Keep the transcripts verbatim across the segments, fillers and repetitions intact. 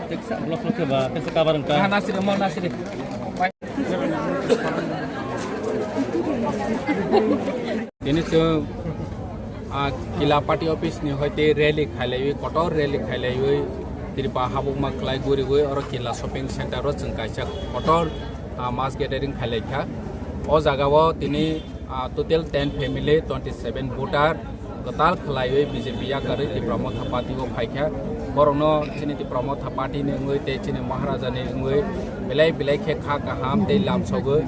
Teksa blok blok ke ba, teksa kabar engka. Nah, nasri, mau nasri. Tini chwng, ah, Kila Party Office ni hoite rally khailaiwi, kotor rally khailaiwi, Tripura habukma khlai guriwi, oro Kila Shopping Center o chwng kaisa kotor, ah, mass gathering khailaikha. O jaga o tini, ah, total ten family, twenty seven voter, kwtal khlaiwi B J P yakarwi Tipra Motha Party o phaikha. Borokno chini Tipra Motha Party ni wngwi tei chini Maharaja ni wngwi belai belai khe kha kaham tei lamsogwi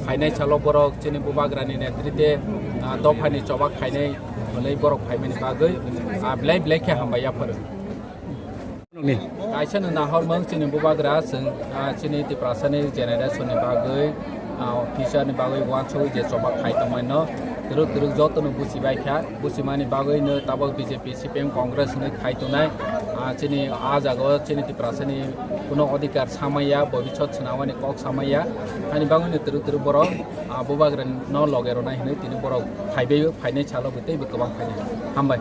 phainai salo borok chini Bubagra ni netrite, ah, dophani choba khainai hwnwi borok phaimani bagwi, ah, belai belai khe hambai yapharo. Kaisa no nahormung chini Bubagra chwng, ah, chini Tiprasa ni generation ni bagwi, ah, future ni bagwi uansugwi je choba khai tongmano twrwk twrwk joto no buchibai kha. Buchimani bagwi no tabok B J P, C P M, Congress hwnwi khai tongnai. Ah, chini ah jaga o chini Tiprasa ni kuno odhikar samaya, bobisot swnamani kok samaya. Ani bagwi no twrwk twrwk borok, ah, Bubagra no loge rwnai hwnwi tini borok phaibai phainai salo bo teibo kwbang phainai. Hambai.